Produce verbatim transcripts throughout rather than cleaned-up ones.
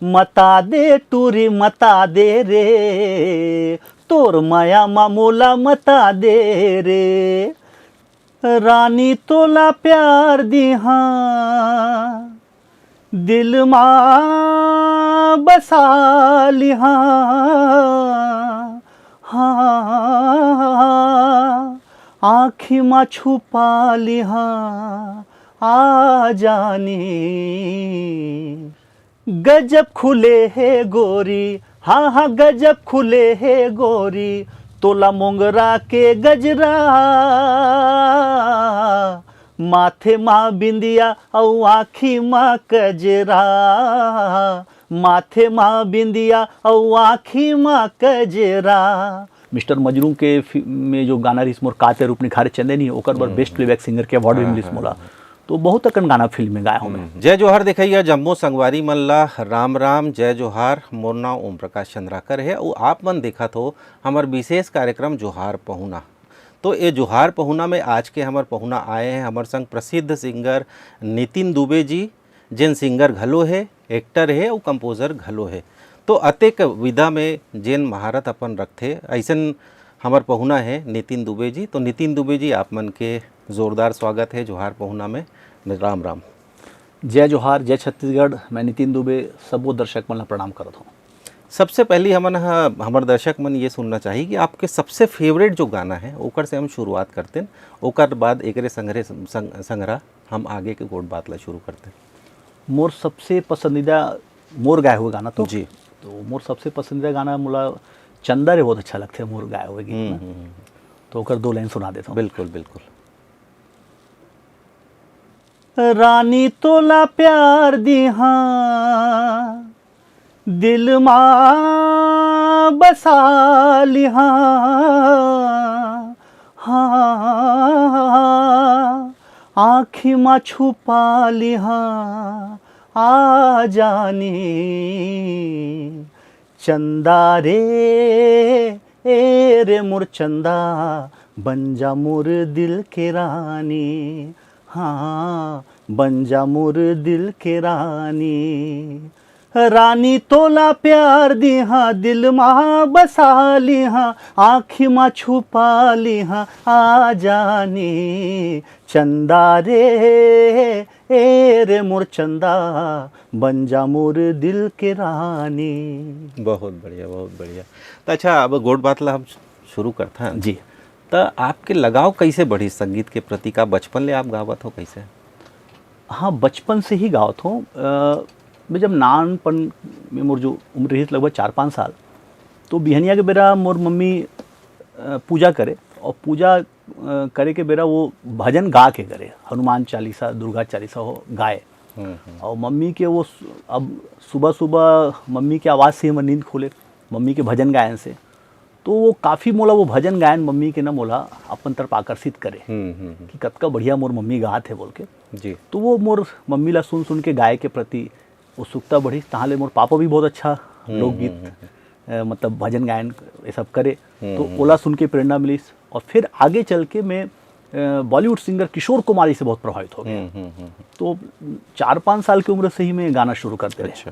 मता दे टूरी मता दे रे, तोर मया मा मोला मता दे रे। रानी तोला प्यार दिहा, दिल मा बसा लिहा। हाँ, आँखी मा छुपा लिहा, आ जानी। गजब खुले हे गोरी, हाँ हाँ गजब खुले हे गोरी, तोला मोंगरा के गजरा। माथे मा बिंदिया अउ आँखी मा कजरा, माथे मा बिंदिया अउ आँखी मा कजरा। मिस्टर मजनू के फिल्म में जो गाना रहिस मोर काते रूप निखारे चंदे नहीं, ओकर बर बेस्ट प्लेबैक सिंगर के अवार्ड भी मिलिस मोला। तो बहुत अकन गाना फिल्म में गाए हों मैं। हम्म। जय जोहार देखइया जम्मो संगवारी मन ला, राम राम, जय जोहार। मोर नाम ओम प्रकाश चंद्राकर है। अउ आप मन देखत हो हमर विशेष कार्यक्रम जोहार पहुना। तो ये जोहार पहुना में आज के हमर पहुना आए हैं हमर संग प्रसिद्ध सिंगर नितिन दुबे जी, जेन सिंगर घलो है, एक्टर है अउ कंपोजर घलो है। तो अतेक विधा में जेन महारत अपन रखथे, अइसन हमर पहुना है नितिन दुबे जी। तो नितिन दुबे जी, आप मन के जोरदार स्वागत है जोहार पहुना में। राम राम। जय जोहार, जय छत्तीसगढ़। मैं नितिन दुबे सबो दर्शक मन ला प्रणाम करत हूँ। सबसे पहली हमन ह, हमर दर्शक मन ये सुनना चाहिए कि आपके सबसे फेवरेट जो गाना है, ओकर से हम शुरुआत करते हैं, ओकर बाद एकरे संग्रह, संग-, संग्रह हम आगे के गोठ बात ला शुरू करते हैं। मोर सबसे पसंदीदा मोर गाए हुए गाना तो, जी। तो मोर सबसे पसंदीदा गाना मोला चंदा रे बहुत अच्छा लगथे, मोर गाए हुए गीत हम्म, में। हम्म, हम्म। तो ओकर दो लाइन सुना देता हूँ। बिल्कुल, बिल्कुल। रानी तोला प्यार दिहा, दिल मा बसा लिहा। हाँ, आँखी मा छुपा लिहा, आ जानी। चंदा रे, ए रे मोर चंदा, बन जा मोर दिल के रानी। हाँ, बन जा मोर दिल के रानी। रानी तोला प्यार दिहा, दिल मा बसा लिहा, आँखी मा छुपा लिहा, आ जानी। चंदा रे, ए रे मोर चंदा, बन जा मोर दिल के रानी। बहुत बढ़िया, बहुत बढ़िया। तो अच्छा, अब गोठ बात ला हम शुरू करथन। जी। तो आपके लगाव कैसे बढ़ी संगीत के प्रति? का बचपन ले आप गावत हो कैसे? हाँ, बचपन से ही गावत हूँ। अ, मैं जब नानपन में मोर जो उम्र रहिस लगभग चार पाँच साल, तो बिहनिया के बेरा मोर मम्मी, अ, पूजा करे और पूजा, अ, करे के बेरा वो भजन गा के करे, हनुमान चालीसा, दुर्गा चालीसा हो गाए। हम्म, हम्म। और मम्मी के वो सु-, अब सुबह-सुबह मम्मी के आवाज़ से ही हमर नींद खुले, मम्मी के भजन गायन से। तो वो काफ़ी मोला वो भजन गायन मम्मी के ना मोला अपन तरफ आकर्षित करे हम्म, हम्म, हम्म। कि कतका बढ़िया मोर मम्मी गात हे बोल के। जी। तो वो मोर मम्मी ला सुन-सुन के गाए के प्रति उत्सुकता बढ़िस। तहाँ ले मोर पापा भी बहुत अच्छा हम्म, लोकगीत, हम्म, हम्म। अ, मतलब भजन गायन ये सब करे। हम्म, तो हम्म। ओला सुन के प्रेरणा मिलिस और फिर आगे चल के मैं, अ, बॉलीवुड सिंगर किशोर कुमार जी से बहुत प्रभावित हो गया। हम्म, हम्म, हम्म। तो चार पाँच साल की उम्र से ही मैं गाना शुरू कर दे रहे। अच्छा।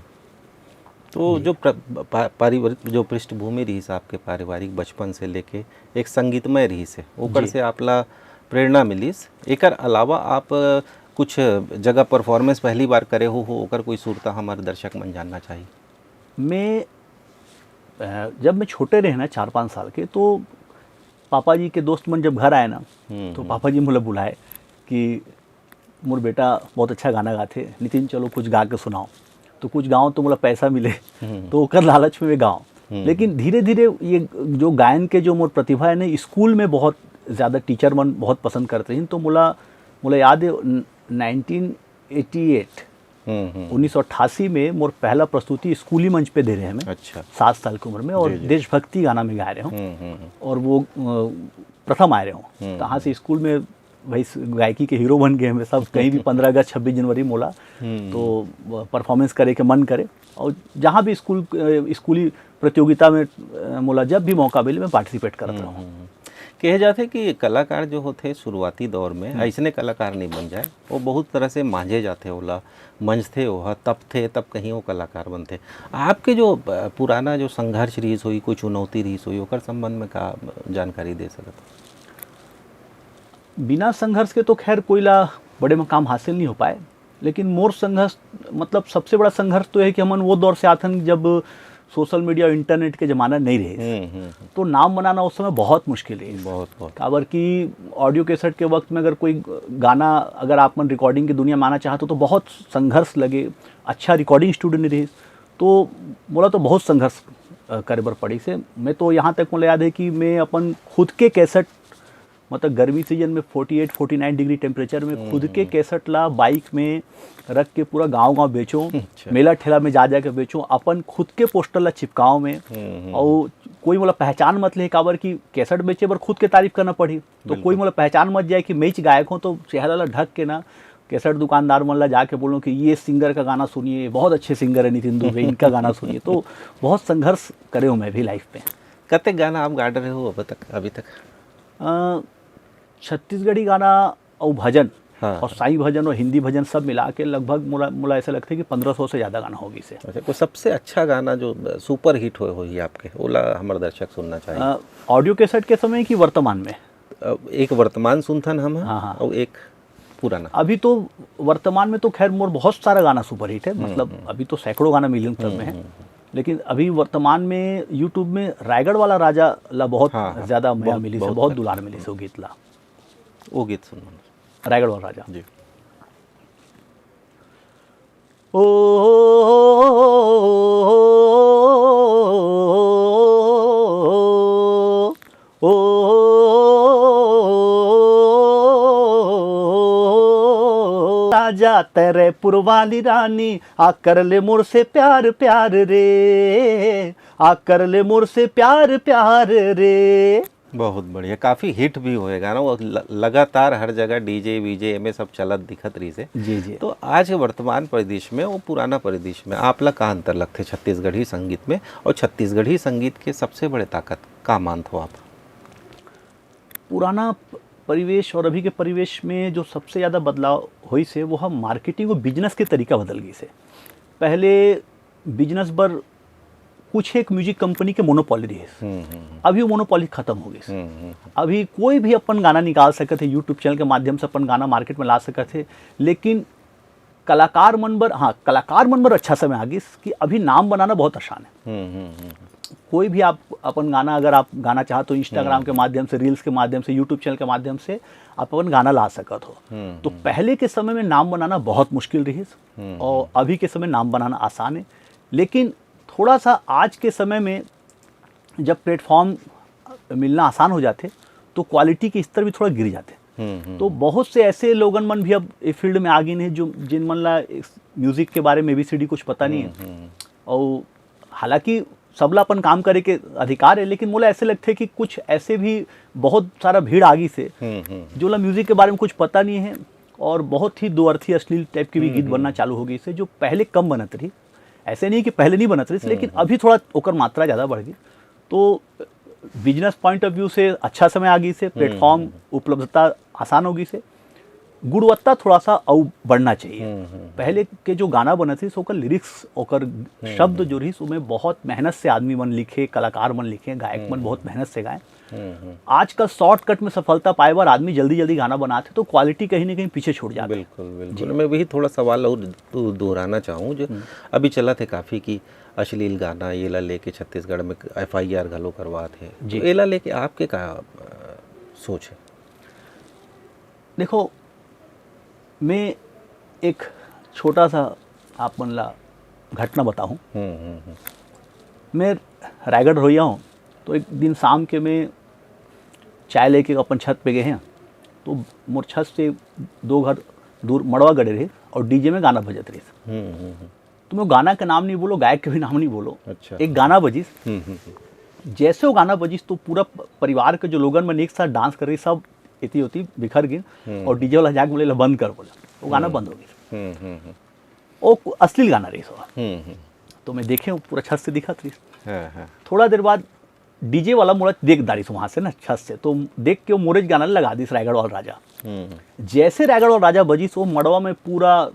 तो जी। जो प्र-, पा-, पारिवारिक जो पृष्ठभूमि रहिस आपके पारिवारिक बचपन से लेके एक संगीतमय रहिस हे, ओकर जी। से आपला प्रेरणा मिलिस। एकर अलावा आप, अ, कुछ जगह परफॉर्मेंस पहली बार करे हो, हो, ओकर कोई सुरता हमारे दर्शक मन जानना चाहिए। मैं, अ, जब मैं छोटे रहे ना, चार पाँच साल के, तो पापा जी के दोस्त मन जब घर आए ना, हम्म, तो हम्म। पापा जी मोला बुलाए कि मोर बेटा बहुत अच्छा गाना गाथे, "नितिन, चलो कुछ गा के सुनाओ।" तो कुछ गाओ तो मोला पैसा मिले, हम्म। तो ओकर लालच में मैं गाओ। हम्म। लेकिन धीरे-धीरे ये जो गायन के जो मोर प्रतिभा है ना, स्कूल में बहुत ज़्यादा टीचर मन बहुत पसंद करते हैं। तो मोला, मोला याद है, न-, नाइनटीन एटी एट, हम्म, हम्म। उन्नीस सौ अट्ठासी में मोर पहला प्रस्तुति स्कूली मंच पे दे रहे हैं मैं, अच्छा। सात साल की उम्र में, और जी, जी। देशभक्ति गाना में गाए रहे हूँ। हम्म, हम्म, हम्म। और वो, अ, प्रथम आए रहे हूँ। हम्म, तहाँ से हम्म। स्कूल में भाई स-, गायकी के हीरो बन गए हैं सब, कहीं भी पंद्रह अगस्त, छब्बीस जनवरी मोला, हम्म। तो, अ, परफॉर्मेंस करे के मन करे। और जहाँ भी स्कूल, अ, स्कूली प्रतियोगिता में, अ, मोला जब भी मौका मिले, मैं पार्टिसिपेट करत हम्म, रहूँ। हम्म, हम्म। कहे जाथे कि कलाकार जो होथे शुरुआती दौर में, हम्म। अइसने कलाकार नहीं बन जाए, वो बहुत तरह से मांझे जाथे, ओला मंझथे, ओह तपथे, तब कहीं वो कलाकार बनथे। आपके जो, अ, पुराना जो संघर्ष रहिस होही, कोई चुनौती रहिस होही, ओकर संबंध में का जानकारी दे सकत हो? बिना संघर्ष के तो खैर कोई ला बड़े मकाम हासिल नहीं हो पाए, लेकिन मोर संघर्ष, मतलब, सबसे बड़ा संघर्ष तो है कि हमन वो दौर से आथन जब सोशल मीडिया और इंटरनेट के जमाना नहीं रहे। हम्म, हम्म, हम्म। तो नाम बनाना उस समय बहुत मुश्किल रहे। बहुत, बहुत। काबर कि ऑडियो कैसेट के वक्त में अगर कोई गाना, अगर आप मन रिकॉर्डिंग की दुनिया में आना चाहते हो, तो बहुत संघर्ष लगे, अच्छा रिकॉर्डिंग स्टूडियो नहीं रहे। तो मोला तो बहुत संघर्ष, अ, करे बर पड़ी से। मैं तो यहाँ तक मोला याद है कि मैं अपन खुद के कैसेट, मतलब, गर्मी सीजन में forty eight, forty nine degree temperature में हम्म, खुद के हम्म। कैसेट ला बाइक में रख के पूरा गांव-गांव बेचों, अच्छा। मेला ठेला में जा जा के बेचों, अपन खुद के पोस्टर ला चिपकाओं में, हम्म, हम्म। और कोई मोला पहचान मत ले, काबर कि कैसेट बेचे बर खुद के तारीफ करना पड़ही, तो बिल्कुल। कोई मोला पहचान मत जाए कि मैं ही गायक हूँ, तो चेहरा ला ढक के ना कैसेट दुकानदार मन ला जाके बोलों कि ये सिंगर का गाना सुनिए, बहुत अच्छे सिंगर है नितिन दुबे, इनका गाना सुनिए। तो बहुत संघर्ष करे हूँ मैं भी लाइफ में। कतेक गाना आप गा डरे हो अब तक, अभी तक? अ, छत्तीसगढ़ी गाना अउ भजन, हाँ। और साईं भजन और हिंदी भजन सब मिला के लगभग मोला, मोला ऐसा लगता है कि पन्द्रह सौ से ज़्यादा गाना होगिस हे। अच्छा, कोई सबसे अच्छा गाना जो सुपर हिट होए होही आपके, ओला हमर दर्शक सुनना चाहिए। अ, ऑडियो कैसेट के समय कि वर्तमान में? अ, एक वर्तमान सुनथन हम, हाँ, हाँ। और एक पुराना। अभी तो वर्तमान में तो खैर मोर बहुत सारा गाना सुपर हिट है, हम्म, मतलब, हम्म। अभी तो सैकड़ों गाना मिलियन सब हम्म, में है। हम्म, हम्म। लेकिन अभी वर्तमान में YouTube में रायगढ़ वाला राजा ला बहुत हाँ, हाँ, ज़्यादा मया बहुत, मिलिस हे, बहुत बहुत अच्छा। दुलार मिलिस हे वो गीत ला। वो गीत सुनो। रायगढ़ वाला राजा। जी। ओ, ओ, राजा तेरे पुरवाली रानी, आ कर ले मोर से प्यार, प्यार रे, आ कर ले मोर से प्यार, प्यार रे। बहुत बढ़िया, काफ़ी हिट भी होए गाना, वो ल-, लगातार हर जगह डीजे वीजे एमे सब चलत दिखत रहिस हे। जी, जी। तो आज के वर्तमान परिदृश्य में, वो पुराना परिदृश्य में आप ला का अंतर लगथे छत्तीसगढ़ी संगीत में, और छत्तीसगढ़ी संगीत के सबसे बड़े ताकत का मानथो आप? पुराना प-, परिवेश और अभी के परिवेश में जो सबसे ज़्यादा बदलाव होइस हे, वो ह मार्केटिंग और बिजनेस के तरीका बदल गइस हे। पहले बिजनेस बर कुछ एक म्यूजिक कंपनी के मोनोपोली रहिस। हम्म, हम्म, हम्म। अभी वो मोनोपोली खत्म हो गइस। हम्म, हम्म, हम्म। अभी कोई भी अपन गाना निकाल सकत हे, YouTube चैनल के माध्यम से अपन गाना मार्केट में ला सकत हे, लेकिन कलाकार मन बर, हाँ, कलाकार मन बर अच्छा समय आ गइस कि अभी नाम बनाना बहुत आसान है। हम्म, हम्म, हम्म, हम्म। कोई भी आप अपन गाना, अगर आप गाना चाहत हो, Instagram हम्म। के माध्यम से, रील्स के माध्यम से, YouTube चैनल के माध्यम से आप अपन गाना ला सकत हो। हम्म, तो हम्म। पहले के समय में नाम बनाना बहुत मुश्किल रहिस हम्म, और हम्म। अभी के समय नाम बनाना आसान है। लेकिन थोड़ा सा आज के समय में जब प्लेटफॉर्म मिलना आसान हो जाथे, तो क्वालिटी के स्तर भी थोड़ा गिर जाथे। हम्म, हम्म, तो हम्म। बहुत से ऐसे लोगन मन भी अब ये फील्ड में आ गए हैं, जो, जिन मन ला इस म्यूजिक के बारे में एबीसीडी कुछ पता नहीं है। हम्म, हम्म। और हालांकि सबला अपन काम करे के अधिकार है, लेकिन मोला ऐसे लगथे कि कुछ ऐसे भी बहुत सारा भीड़ आ गइस हे, हम्म, हम्म, हम्म। जो ला म्यूजिक के बारे में कुछ पता नहीं है और बहुत ही दो अर्थी अश्लील टाइप के भी हम्म, गीत हम्म। बनना चालू हो गइस हे, जो पहले कम बनत रहिस। ऐसे नहीं कि पहले नहीं बनत रहिस, हम्म, लेकिन हम्म। अभी थोड़ा ओकर मात्रा ज़्यादा बढ़ गइस। तो बिजनेस पॉइंट ऑफ व्यू से अच्छा समय आ गइस हे, हम्म, प्लेटफॉर्म हम्म। उपलब्धता आसान हो गइस हे, गुणवत्ता थोड़ा सा अउ बढ़ना चाहिए। हम्म, हम्म, हम्म। पहले के जो गाना बनत रहिस, ओकर लिरिक्स, ओकर हम्म, शब्द हम्म। जो रहिस, ओमे बहुत मेहनत से आदमी मन लिखे, कलाकार मन लिखे, गायक मन हम्म, बहुत हम्म। मेहनत से गाए। हम्म, हम्म। आजकल शॉर्टकट में सफलता पाए बर आदमी जल्दी-जल्दी गाना बनाथे, तो क्वालिटी कहीं न कहीं पीछे छूट जाथे। बिल्कुल, बिल्कुल। जी। मैं वही थोड़ा सवाल और दो-, दोहराना चाहूँ, जो हम्म। अभी चलत हे काफ़ी कि अश्लील गाना, ये ला लेके छत्तीसगढ़ में एफआईआर घलो करवात हे। जी। तो एला लेके आपके का, अ, सोच है? देखो, मैं एक छोटा सा आप मन ला घटना बताहूँ। हम्म, हम्म, हम्म। मैं रायगढ़ रहोइया हूँ, तो एक दिन शाम के मैं चाय लेके अपन छत पे गए हैं, तो मोर छत से दो घर दूर मड़वा गड़े रहे और डीजे में गाना बजत रहे। हम्म, हम्म, हम्म। तो मैं गाना का नाम नहीं बोलो, गायक के भी नाम नहीं बोलो। अच्छा। एक गाना बजिस। हम्म, हम्म, हम्म। जैसे वो गाना बजिस, तो पूरा प-, परिवार के जो लोगन मन एक साथ डांस कर रही, सब इति उति बिखर गिन हम्म। और डीजे वाला जाके बोले, "ला बंद कर," बोला। वो गाना हम्म। बंद हो गया। हम्म, हम्म, हम्म। वो कु-, अश्लील गाना रहिस। हम्म, हम्म। तो मैं देखे, वो पूरा छत से दिखत रहिस। हाँ, हाँ। थोड़ा देर बाद डीजे वाला मोला देख डारिस वहाँ से ना छत से, तो देख के वो मोरेच गाना लगा दिस, रायगढ़ वाला राजा। हम्म। जैसे रायगढ़ वाला राजा बजिस, वो मड़वा में पूरा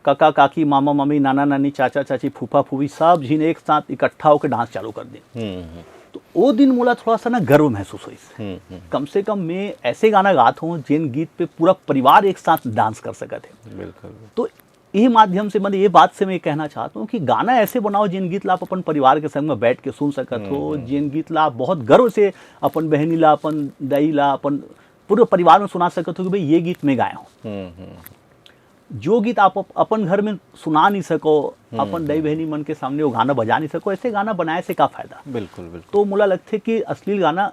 काका काकी, मामा मामी, नाना नानी, चाचा चाची, फूफा फूफी, सब झिन एक साथ इकट्ठा होकर डांस चालू कर दे। हम्म। तो वो दिन मोला थोड़ा सा ना गर्व महसूस होइस। हम्म, हम्म। कम से कम मैं ऐसे गाना गात हूँ जिन गीत पे पूरा परिवार एक साथ डांस कर सकत है। बिल्कुल। तो यही माध्यम से, मतलब, ये बात से मैं कहना चाहता हूँ कि गाना ऐसे बनाओ जिन गीत ला आप अपन परिवार के संग में बैठ के सुन सकत हो, हम्म। जिन गीत ला आप बहुत गर्व से अपन बहनी ला, अपन दाई ला, अपन पूरे परिवार में सुना सकत हो कि भाई, ये गीत मैं गाया हूँ। हम्म, हम्म। जो गीत आप अप-, अपन घर में सुना नहीं सको, हम्म, अपन दाई हम्म। बहनी मन के सामने वो गाना बजा नहीं सको, ऐसे गाना बनाए से का फायदा? बिल्कुल, बिल्कुल। तो मोला लगथे कि अश्लील गाना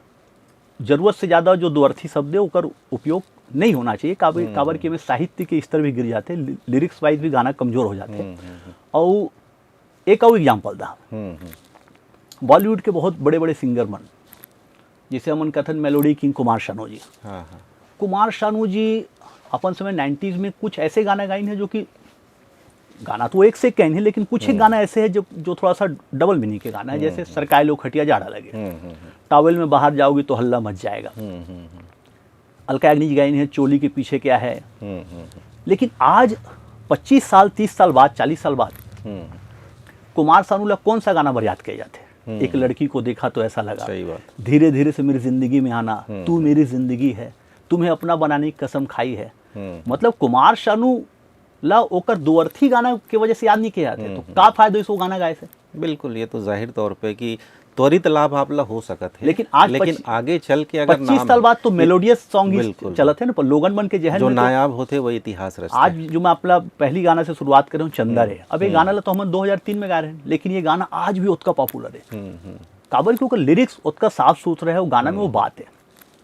जरूरत से ज्यादा जो दो अर्थी शब्द है, ओकर उपयोग नहीं होना चाहिए। काबर, हम्म, काबर हम्म। कि में साहित्य के स्तर भी गिर जाते, लि-, लिरिक्स वाइज भी गाना कमजोर हो जाते। हम्म, हम्म, हम्म। अउ एक अउ एग्जाम्पल दा, हम्म, हम्म। बॉलीवुड के बहुत बड़े-बड़े सिंगर मन, जैसे हमन कथन मेलोडी किंग कुमार शानू जी। हाँ, हाँ। कुमार शानू जी अपन समय नाइंटीज़ में कुछ ऐसे गाना गाइन है जो कि गाना तो एक से एक कहिन है, लेकिन कुछ एक हम्म। गाना ऐसे है जो, जो थोड़ा सा डबल मीनिंग के गाना है, हम्म, जैसे हम्म। सरकाए लो खटिया जाड़ा लगे, हम्म, हम्म, हम्म। टॉवेल में बाहर जाओगी तो हल्ला मच जाएगा। हम्म, हम्म, हम्म। अलका याग्निक जी गाइन है चोली के पीछे क्या है। हम्म, हम्म, हम्म। लेकिन आज पच्चीस साल, तीस साल बाद, चालीस साल बाद हम्म। कुमार शानू ला कौन सा गाना बर याद किया जाते हैं? हम्म। एक लड़की को देखा तो ऐसा लगा, सही बात। धीरे धीरे से मेरी जिंदगी में आना, हम्म। तू मेरी जिंदगी है, तुम्हें अपना बनाने की कसम खाई है। हम्म। मतलब कुमार शानू ला ओकर दो अर्थी गाना के वजह से याद नहीं किया जाते, तो हम्म। का फायदा इस वो गाना गाए से? बिल्कुल, ये तो जाहिर तौर पे कि त्वरित लाभ आप ला हो सकत है, लेकिन आज लेकिन पच्चीस आगे चल के अगर पच्चीस नाम साल है, बाद तो ये मेलोडियस सॉन्ग ही बिल्कुल। चलत है ना, पर लोगन मन के जहन जो में तो नायाब होथे, वो इतिहास रचथे। आज जो मैं अपना पहली गाना से शुरुआत करे हूँ, चंदा हम्म, रे, अब ये हम्म। गाना ला तो हमन दो हज़ार तीन में गा रहे हैं, लेकिन ये गाना आज भी ओतका पॉपुलर है। हम्म, हम्म। काबर कि ओकर लिरिक्स ओतका साफ सुथरा है, वो गाना में वो हम्म। बात है।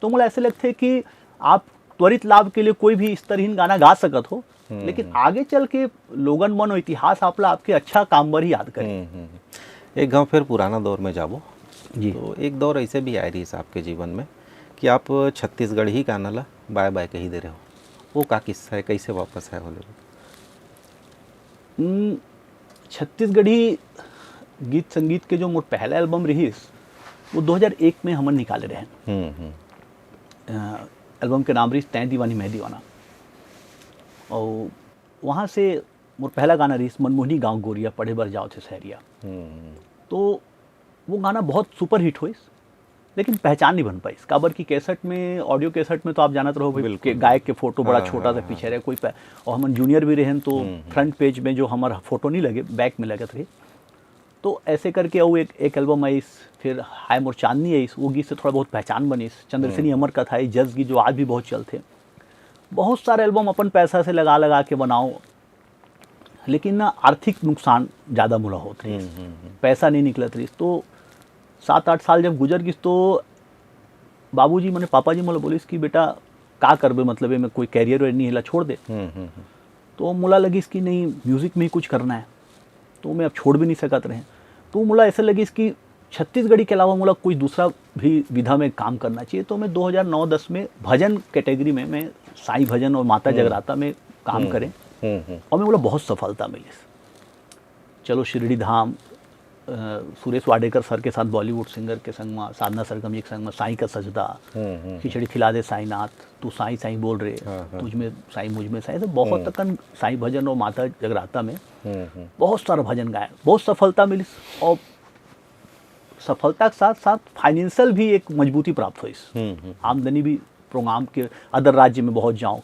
तो मोला ऐसे लगथे कि आप त्वरित लाभ के लिए कोई भी स्तरहीन गाना गा सकत हो, हम्म, लेकिन हम्म। आगे चल के लोगन मन, इतिहास आप ला आपके अच्छा काम बर ही याद करे। हम्म, हम्म। एक घाव फिर पुराना दौर में जाबो। जी। तो एक दौर ऐसे भी आए रहिस आपके जीवन में कि आप छत्तीसगढ़ी गाना ला बाय बाय कही दे रहे हो, वो का किस्सा है, कैसे वापस आए हो ले? हम्म, छत्तीसगढ़ी गीत संगीत के जो मोर पहला एल्बम रहिस, वो दो हज़ार एक में हमन निकाले रहे। हम्म, हम्म। अ, एल्बम के नाम रहिस तैं दीवानी मैं दीवाना। और वहाँ से मोर पहला गाना रहिस मनमोहनी गाँव गोरिया, पढ़े बर जाओ थे सहरिया। हम्म। तो वो गाना बहुत सुपरहिट होइस, लेकिन पहचान नहीं बन पाइस। काबर कि कैसेट में, ऑडियो कैसेट में तो आप जानत रहो भाई, बिल्कुल। के-, गायक के फोटो बड़ा हाँ, छोटा हाँ, सा हाँ। पीछे रहे, कोई पै-, और हमन जूनियर भी रहेन, तो हम्म, हम्म। फ्रंट पेज में जो हमारा फोटो नहीं लगे, बैक में लगत रहे। तो ऐसे करके वो एक, एक एल्बम आइस, फिर हाय मोर चांदनी आइस, वो गीत से थोड़ा बहुत पहचान बनिस। चंद्रसेनी हम्म। अमर कथा आई, जज गीत जो आज भी बहुत चलते। बहुत सारे एल्बम अपन पैसा से लगा लगा के बनाओ, लेकिन ना आर्थिक नुकसान ज़्यादा मोला होत रहिस, हम्म, हम्म, हम्म। पैसा नहीं निकलत रहिस। तो सात आठ साल जब गुजर गिस, तो बाबूजी, मने पापा जी मोला बोलिस कि बेटा, का करबे, मतलब, एमे कोई कैरियर वेरियर नहीं है, ला छोड़ दे। हम्म, हम्म, हम्म। तो मोला लगिस कि नहीं, म्यूजिक में ही कुछ करना है, तो मैं अब छोड़ भी नहीं सकत रहे। तो मोला ऐसा लगिस कि छत्तीसगढ़ी के अलावा मोला कोई दूसरा भी विधा में काम करना चाहिए। तो मैं दो हज़ार नौ दस में भजन कैटेगरी में मैं साईं भजन और माता हम्म। जगराता में काम हम्म। करें हम्म, हम्म। और मैं बोला बहुत सफलता मिली। चलो शिरडी धाम, अ, सुरेश वाडेकर सर के साथ बॉलीवुड सिंगर के संग में, साधना सरगम जी के संग में, साईं का सजदा, हम्म, हम्म, हम्म। खिचड़ी खिला दे साईंनाथ, तू साईं साईं बोल रे, हाँ, हाँ। तुझ में साईं मुझ में साईं, तो बहुत हम्म। तकन साईं भजन और माता जगराता में हम्म, हम्म। बहुत सारा भजन गाए, बहुत सफलता मिली। और सफलता के साथ साथ फाइनेंशियल भी एक मजबूती प्राप्त होइस। हम्म, हम्म। आमदनी भी प्रोग्राम के अदर राज्य में बहुत जाऊँ,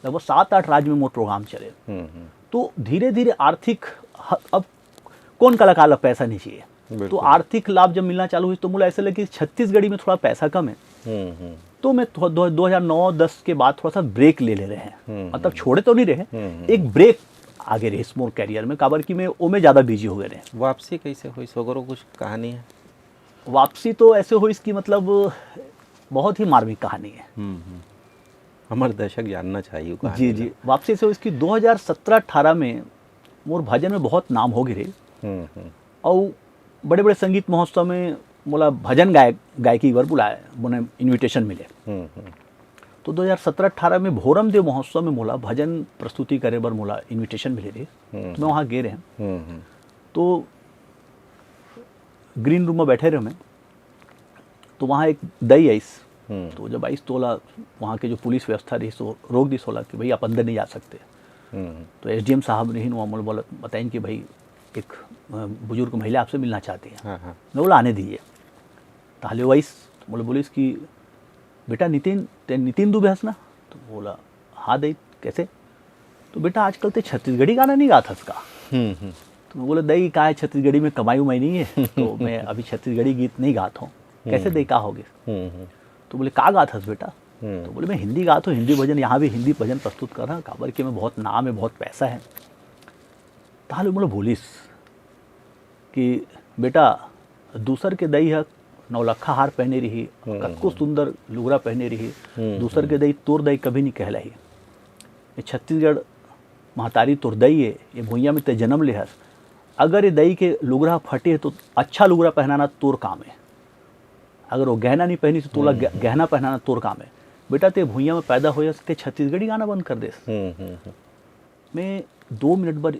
लगभग सात आठ राज्य में मोर प्रोग्राम चले। हम्म, हम्म। तो धीरे धीरे आर्थिक ह-, अब कौन कलाकार ला पैसा नहीं चाहिए, बिल्कुल। तो आर्थिक लाभ जब मिलना चालू हुई तो मोला ऐसे लगे कि छत्तीसगढ़ी में थोड़ा पैसा कम है। हम्म, हम्म। तो मैं थो-, दो, दो हज़ार नौ दस के बाद थोड़ा सा ब्रेक ले ले रहे हैं। हम्म, मतलब हम्म। छोड़े तो नहीं रहे, हम्म, हम्म। एक ब्रेक आ गए रहे इस मोर कैरियर में, काबर कि मैं ओमे ज़्यादा बिजी हो गए रहे। वापसी कैसे हुई, सगरो कुछ कहानी है? वापसी तो ऐसे हुई इसकी, मतलब, बहुत ही मार्मिक कहानी है। हम्म, हम्म। हमारे दर्शक जानना चाहिए वो कहानी जी, ला। जी। वापसी से इसकी दो हज़ार सत्रह अठारह में मोर भजन में बहुत नाम हो गिरे। हम्म, हम्म। और बड़े-बड़े संगीत महोत्सव में मोला भजन गायक, गायकी बर बुलाए, मोने इनविटेशन मिले। हम्म, हम्म। तो दो हज़ार सत्रह अठारह में भोरम देव महोत्सव में मोला भजन प्रस्तुति करे बर मोला इनविटेशन मिले रहे। हम्म, तो मैं हम्म। वहाँ गे रहे। हम्म, हम्म। तो ग्रीन रूम में बैठे रहे मैं। तो वहाँ एक दई आइस। तो जब आइस तो ओला वहाँ के जो पुलिस व्यवस्था रहिस, वो रोक दिस ओला कि भाई, आप अंदर नहीं जा सकते। तो एसडीएम साहब रहिन, वहाँ मोला बोला, बताइन कि भाई, एक अ, बुजुर्ग महिला आपसे मिलना चाहती है। मैं बोला, आने दीजिए। ताहले वो आइस, तो मोला बोलिस कि बेटा नितिन, ते नितिन दुबे हस ना? तो बोला, हाँ दई, कैसे? तो बेटा, आजकल ते छत्तीसगढ़ी गाना नहीं गात हस का? तो मैं बोला, दई, का है, छत्तीसगढ़ी में कमाई उमाई नहीं है, तो मैं अभी छत्तीसगढ़ी गीत नहीं गात हूँ। कैसे दई, का हो गया? तो बोले, का गात हस बेटा? तो बोले, मैं हिंदी गात हूँ, हिंदी भजन, यहाँ भी हिंदी भजन प्रस्तुत कर रहा, काबर कि मैं बहुत नाम है, बहुत पैसा है। ताहले मोला बोलिस कि बेटा, दूसर के दई ह नौलखा हार पहने रही, कतको सुंदर लुगरा पहने रही, दूसर के दई तोर दई कभी नहीं कहलाही। ये छत्तीसगढ़ महतारी तोर दई है, ये भुइयां में ते जन्म ले हस। अगर ये दई के लुगरा फटे है तो अच्छा लुगरा पहनाना तोर काम है, अगर वो गहना नहीं पहनी तो तोला ग-, गहना पहनाना तोर काम है। बेटा, ते भुइयां में पैदा होए हस, ते छत्तीसगढ़ी गाना बंद कर देस। मैं दो मिनट बर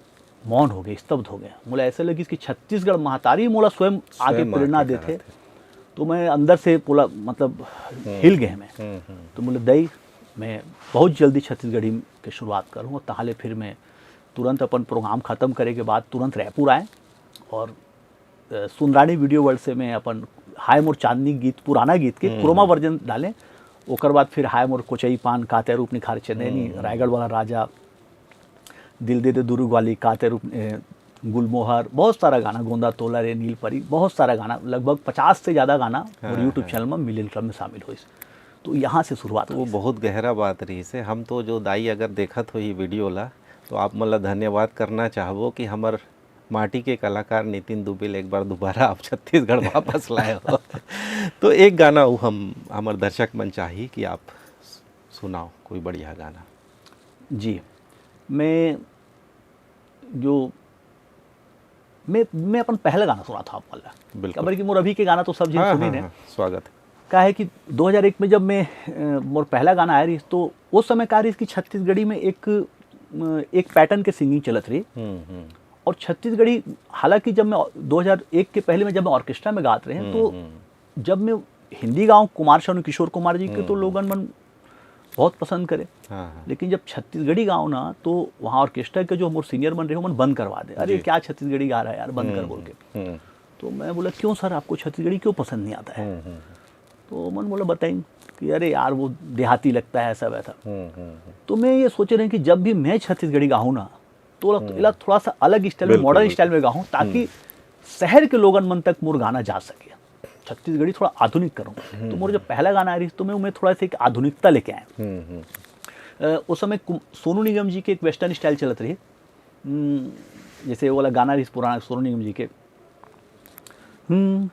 मौन हो गए, स्तब्ध हो गए। मोला ऐसे लगिस कि छत्तीसगढ़ महतारी मोला स्वयं आके स्वयं प्रेरणा आके देथे। कराथे। तो मैं अंदर से पूरा, मतलब, हिल गए मैं। तो बोले, दई, मैं बहुत जल्दी छत्तीसगढ़ी के शुरुआत करूँ। और ताहले फिर मैं तुरंत अपन प्रोग्राम खत्म करे के बाद तुरंत रायपुर आए और अ, सुंदरानी वीडियो वर्ल्ड से मैं अपन हाय मोर चांदनी गीत, पुराना गीत के क्रोमा वर्जन डालें। ओकर बाद फिर हाय मोर कोचई पान, का तैं रूप निखारे चंदैनी, रायगढ़ वाला राजा, दिल दे दे दुर्ग वाली, का तैं रूप, ए, गुलमोहर, बहुत सारा गाना, गोंदा तोला रे, नील परी, बहुत सारा गाना, लगभग पचास से ज़्यादा गाना मोर यूट्यूब चैनल में मिलियन क्लब में शामिल होइस। तो यहाँ से शुरुआत तो वो होइस। बहुत गहरा बात रहिस हे। हम तो जो दाई अगर देखत होही वीडियो ला, तो आप मन ला धन्यवाद करना चाहबो कि हमर माटी के कलाकार नितिन दुबे ल एक बार दोबारा आप छत्तीसगढ़ वापस लाए हो। तो एक गाना वो हम, हमर दर्शक मन चाही कि आप सुनाओ कोई बढ़िया गाना। जी, मैं जो, मैं, मैं अपन पहला गाना सुनाथों आप मन ला। बिल्कुल। काबर कि मोर अभी के गाना तो सब झिन हाँ, सुनिन हाँ, हे। हाँ, स्वागत हे। का है कि दो हज़ार एक में जब मैं, अ, मोर पहला गाना आए रहिस, तो उस समय का रहिस कि छत्तीसगढ़ी में एक, अ, एक पैटर्न के सिंगिंग चलत रही। हम्म, हम्म। और छत्तीसगढ़ी, हालांकि जब मैं दो हज़ार एक के पहले में जब मैं ऑर्केस्ट्रा में गात रहे, हम्म, तो हम्म। जब मैं हिंदी गाऊं कुमार शानू, किशोर कुमार जी के, तो हम्म। लोगन मन बहुत पसंद करे। हाँ, हाँ। लेकिन जब छत्तीसगढ़ी गाऊं ना, तो वहाँ ऑर्केस्ट्रा के जो मोर सीनियर मन रहे, मन बंद करवा दे, "अरे, जी। क्या छत्तीसगढ़ी गा रहा है यार, बंद कर," हम्म, बोल के। हम्म। तो मैं बोला, "क्यों सर, आपको छत्तीसगढ़ी क्यों पसंद नहीं आता है?" हम्म, हम्म, हम्म। तो मन बोला, "बताइन कि अरे यार, वो देहाती लगता है, ऐसा वैसा।" हम्म, हम्म, हम्म। तो मैं ये सोचे रहे कि जब भी मैं छत्तीसगढ़ी गाऊं ना, तो हम्म। इला थोड़ा सा अलग स्टाइल में, बिल्कुल, मॉडर्न बिल्कुल। स्टाइल में गाऊं, ताकि हम्म। शहर के लोगन मन तक मोर गाना जा सके। छत्तीसगढ़ी थोड़ा आधुनिक करूं। हम्म। तो मोर जब पहला गाना आए रहिस, तो मैं, मैं थोड़ा सा एक आधुनिकता लेके आया। हम्म, हम्म। अ, उस समय कुम-, सोनू निगम जी के एक वेस्टर्न स्टाइल चलत रही। हम्म, जैसे वो वाला गाना रहिस पुराना सोनू निगम जी के, हम्म,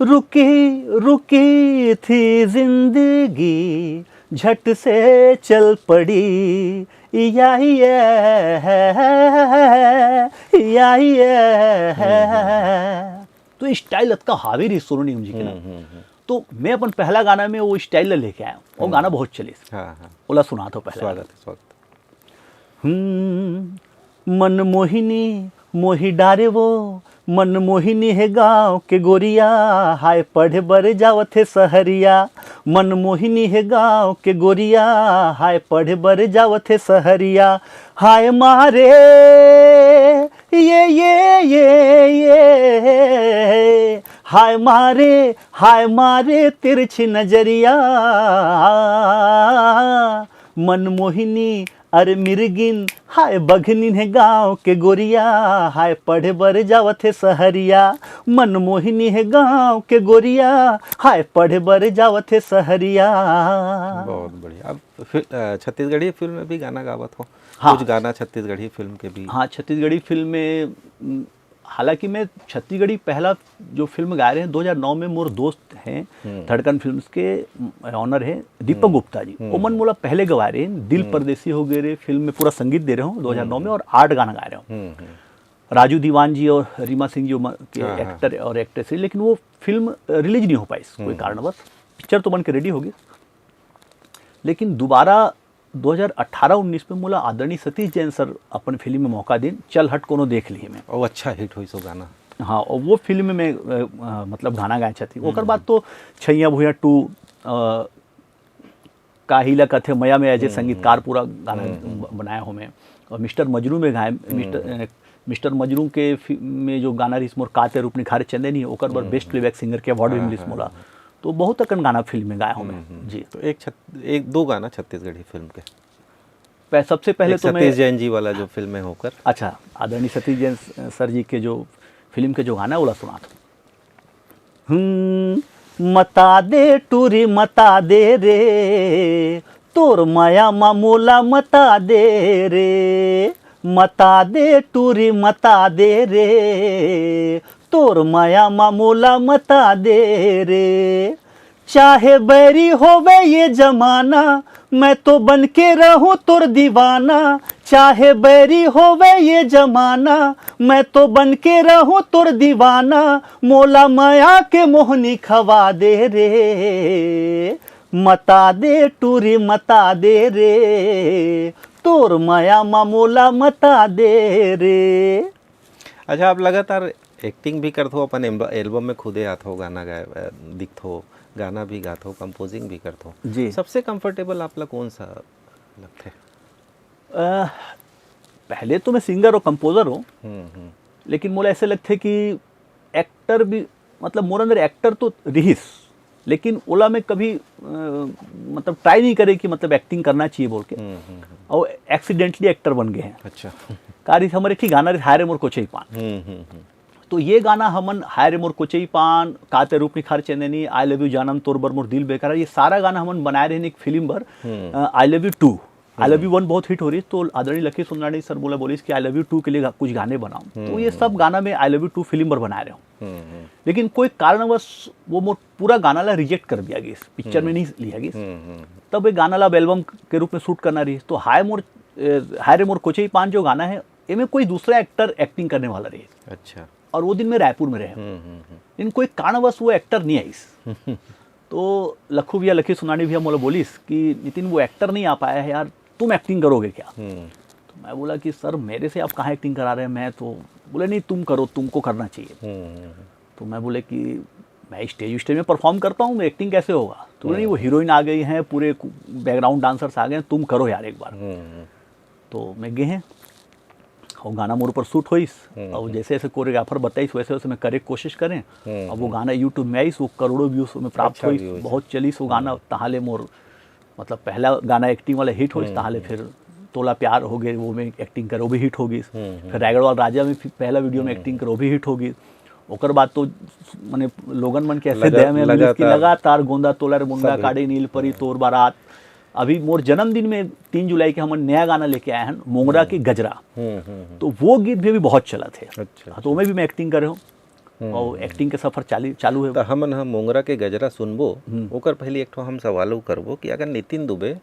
रुकी रुकी थी जिंदगी, झट से चल पड़ी, या ये है, या ये है। हम्म, हम्म, हम्म। तो स्टाइल अतका हावी रहिस सोनू निगम जी के ना। हम्म, हम्म, हम्म। तो मैं अपन पहला गाना में वो स्टाइल ला लेके आया हूँ। वो हम्म। गाना बहुत चलिस। हाँ, हाँ। ओला सुनाथों पहला। स्वागत हे, स्वागत हे। हम्म, मन मोहिनी मोहि डारे वो, मन मोहिनी हे गांव के गोरिया, हाय पढ़े बर जावत हे सहरिया। मन मोहिनी हे गांव के गोरिया, हाय पढ़े बर जावत हे सहरिया। हाय मारे, ये, ये, ये, ये, हाय मारे, हाय मारे तिरछी नजरिया। मन मोहिनी अरे मिर्गिन, हाय बघनिन हे गांव के गोरिया, हाय पढ़े बर जावत हे सहरिया। मन मोहिनी हे गांव के गोरिया, हाय पढ़े बर जावत हे सहरिया। बहुत बढ़िया। अब फि-, अ, छत्तीसगढ़ी फिल्म में भी गाना गावत हो? हाँ। कुछ गाना छत्तीसगढ़ी फिल्म के भी? हाँ, छत्तीसगढ़ी फिल्म में, उम, हालांकि मैं छत्तीसगढ़ी पहला जो फिल्म गाए रहे हैं, दो हज़ार नौ में मोर दोस्त हैं, हम्म। धड़कन फिल्म्स के, उम, ऑनर हैं दीपक हम्म। गुप्ता जी। हम्म। ओमन मोला पहले गवाए रहे हैं, दिल हम्म। परदेसी हो गए रे फिल्म में पूरा संगीत दे रहे हूँ दो हज़ार नौ में, हम्म। और आठ गाना गाए रहे हूँ। हम्म, हम्म। राजू दीवान जी और रीमा सिंह जी ओमन के हाँ, हाँ। एक्टर और एक्ट्रेस है, लेकिन वो फिल्म, अ, रिलीज नहीं हो पाई कोई हम्म। कारणवश। पिक्चर तो बन के रेडी होगी, लेकिन दोबारा दो हज़ार अठारह उन्नीस में मोला आदरणीय सतीश जैन सर अपन फिल्म में मौका दिन, चल हट कोनो देख ली मैं। ओ, अच्छा हिट होइस वो गाना। हाँ, और वो फिल्म में अ, अ, मतलब गाना गाए छथि। ओकर बाद तो छैया भुइया टू, अ, काहिला कथे मया में अजय संगीतकार पूरा गाना ब-, बनाए होमे। और मिस्टर मजनू में गाए, मिस्टर अ, मिस्टर मजनू के फिल्म में जो गाना रहिस मोर काते रूप निखारे चंदे नहीं, ओकर बर बेस्ट प्लेबैक सिंगर के अवार्ड भी मिलिस मोला। तो बहुत अकन गाना फिल्म में गाए होमे। जी। तो एक छत-, एक दो गाना छत्तीसगढ़ी फिल्म के। पह-, सबसे पहले एक तो मैं सतीश जैन जी वाला जो फिल्म है होकर। अच्छा, आदरणीय सतीश जैन स-, सर जी के जो फिल्म के जो गाना है, ओला सुनात हूँ। हम्म, मता दे टूरी मता दे रे, तोर मया मा मोला मता दे रे, मता दे टूरी मता दे रे, तोर मया मा मोला मता दे रे। चाहे बैरी होवे ये जमाना, मैं तो बन के रहूं तोर दीवाना। चाहे बैरी होवे ये जमाना, मैं तो बन के रहूं तोर दीवाना। मोला मया के मोहनी खवा दे रे, मता दे टूरी मता दे रे, तोर मया मा मोला मता दे रे। अच्छा, आप लगातार एक्टिंग भी करथो, अपन एम्ब-, एल्बम में खुदे आथो, गाना गाए, अ, दिखथो, गाना भी गाथो, कंपोजिंग भी करथो। जी। सबसे कंफर्टेबल आप ला कौन सा लगथे? अ, पहले तो मैं सिंगर और कंपोजर हूँ, हम्म, हम्म। लेकिन मोला ऐसे लगथे कि एक्टर भी, मतलब मोर अंदर एक्टर तो रिहिस, लेकिन ओला मैं कभी अ, मतलब ट्राई नहीं करे कि मतलब एक्टिंग करना चाहिए बोल के। हम्म, हम्म, हम्म। और एक्सीडेंटली एक्टर बन गए हैं। अच्छा। का रहिस, हमर एक ठे गाना रहिस, हाय रे मोर कोचई पान। हम्म, हम्म, हम्म। तो ये गाना हमन, हाय रे मोर कोचई पान, काते रूप निखार चंदनी, आई लव यू जानम, तोर बर मोर दिल बेकरार, ये सारा गाना हमन बनाए रहे एक फिल्म बर, हम्म। I love you two. I love you one बहुत हिट हो रही, तो आदरणीय लकी सुनानी सर मोला बोलिस कि आई लव यू टू के लिए गा-, कुछ गाने बनाओ। तो ये सब गाना मैं I love you too film बर बनाए रहे हूँ। हम्म, हम्म। लेकिन कोई कारणवश वो मोर पूरा गाना ला रिजेक्ट कर दिया गया, पिक्चर में नहीं लिया गया। हम्म, हम्म। तब एक गाना ला एल्बम के रूप में शूट करना रही, तो हाय मोर, ए, हाय रे मोर कोचई पान जो गाना है, एमे कोई दूसरा एक्टर एक्टिंग करने वाला रही। अच्छा। और वो दिन मैं रायपुर में रहे। हम्म, हम्म, हम्म। लेकिन कोई कारणवश वो एक्टर नहीं आइस। तो लखू भैया, लकी सुनानी भैया मोला बोलिस कि नितिन, वो एक्टर नहीं आ पाया है यार, तुम एक्टिंग करोगे क्या? हम्म। तो मैं बोला कि सर, मेरे से आप कहाँ एक्टिंग करा रहे हैं, मैं तो, बोले नहीं, तुम करो, तुमको करना चाहिए। हम्म। तो मैं बोले कि मैं स्टेज स्टेज में परफॉर्म करता हूँ, मैं एक्टिंग कैसे होगा? तो बोले नहीं, वो हीरोइन आ गई हैं, पूरे बैकग्राउंड डांसर्स आ गए हैं, तुम करो यार एक बार। हम्म। तो मैं गए हैं, वो गाना मोर ऊपर शूट होइस, हम्म, और हम्म। जैसे जैसे कोरियोग्राफर बताइस वैसे वैसे मैं करे के कोशिश करें। हम्म, और वो हम्म। गाना यूट्यूब में आइस, वो करोड़ों व्यूज में प्राप्त अच्छा होइस, व्यूज। बहुत चलिस वो गाना। हम्म। तहाले मोर, मतलब पहला गाना एक्टिंग वाला हिट होइस, हम्म, तहाले हम्म। फिर तोला प्यार हो गए, वो में एक्टिंग करे, वो भी हिट हो गई। हम्म, हम्म। फिर रायगढ़ वाला राजा में फिर पहला वीडियो में हम्म, एक्टिंग करे, वो भी हिट हो गई। ओकर बाद तो माने लोगन मन के ऐसे लगा-, दया में मिलिस कि लगातार। लगातार गोंदा तोला रे मुंडा, सब हिट। काड़ी नील परी, हम्म। तोर बारात। अभी मोर जन्मदिन में तीन जुलाई के हमन नया गाना लेके आए हैं, मोंगरा के हम्म। गजरा। हम्म, हम्म, हम्म। तो वो गीत भी अभी बहुत चलत है। अच्छा, हाँ, तो अच्छा। ओमे भी मैं एक्टिंग करे हूँ। हम्म, और हम्म। एक्टिंग के सफर चाली-, चालू है। तो हमन ह मोंगरा के गजरा सुनबो, हम्म। ओकर पहले एक ठो हम सवाल अउ करबो कि अगर नितिन दुबे